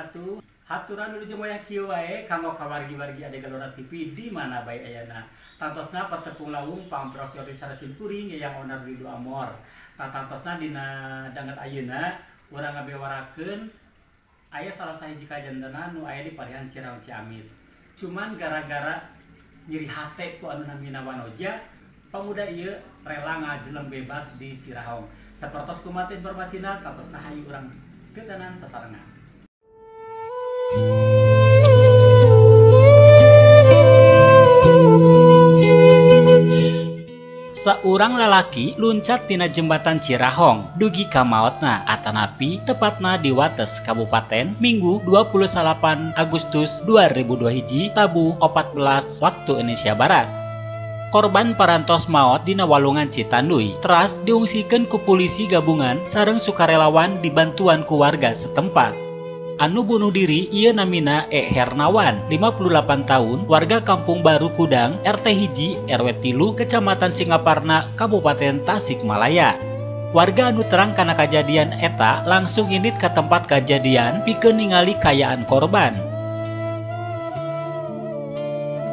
wabarakatuh. Haturan wilujeng wayah kieu wae kanggo kawargi-wargi Ade Gelora TV di mana bae ayana. Tantosna patepung lawung pamprok di sarasim kuring yang onar Ridho Amor. Tantosna dina danget ayeuna urang ngabewarakeun aya salah sahiji kajantenan nu aya di Parihan Cirahong Ciamis. Cuman gara-gara nyeri hate ku anu namina wanoja, pemuda ieu rela ngajeleng bebas di Cirahong. Sapertos kumaha informasina tantosna hayu urang teutenan sasarengan. Saurang lalaki luncat tina jembatan Cirahong dugi ka maotna atanapi tepatna di Wates Kabupaten Minggu 28 Agustus 2021 tabuh 14 waktu Indonesia Barat. Korban parantos maot dina walungan Citanduy teras diungsikeun ku polisi gabungan sareng sukarelawan dibantuan ku warga setempat. Anu bunuh diri ieu namina E. Hernawan, 58 tahun, warga Kampung Baru Kudang, RT 1, RW 3, Kecamatan Singaparna, Kabupaten Tasikmalaya. Warga anu terang kana kajadian eta langsung indit ka tempat kajadian pikeun ningali kaayaan korban.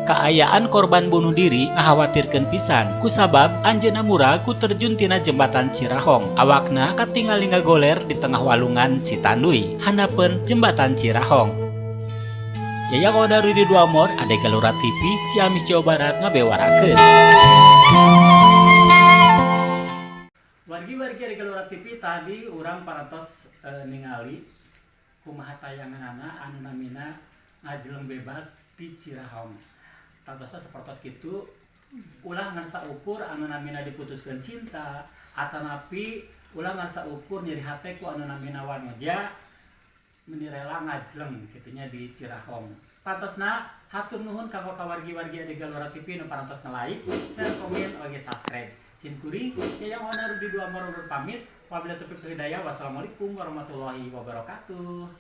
Kaayaan korban bunuh diri ngakhawatirkeun pisan kusabab anjeunna murag ku terjun tina jembatan Cirahong. Awakna katingali ngagoler di tengah walungan Citanduy, handapeun jembatan Cirahong. Yaya Oda Ridho Amor, Ade Gelora TV, Ciamis Jawa Barat ngabewarakeun. Wargi-wargi Ade Gelora TV tadi urang parantos ningali kumaha tayanganana anu namina ngajeleng bebas di Cirahong. Tantosna sapertos kitu ulah ngan saukur anu namina diputuskeun cinta atanapi ulah ngan saukur nyeri hate ku anu namina wanoja meni rela ngajleng kitunya di Cirahong. Tantosna hatur nuhun kanggo kawargi-wargi Ade Gelora TV nu parantos like, share, komen, oge subscribe. Sim kuring Yayang Onar Ridho Amor pamit. Wabillahi taufiq wal hidayah. Wassalamualaikum warahmatullahi wabarakatuh.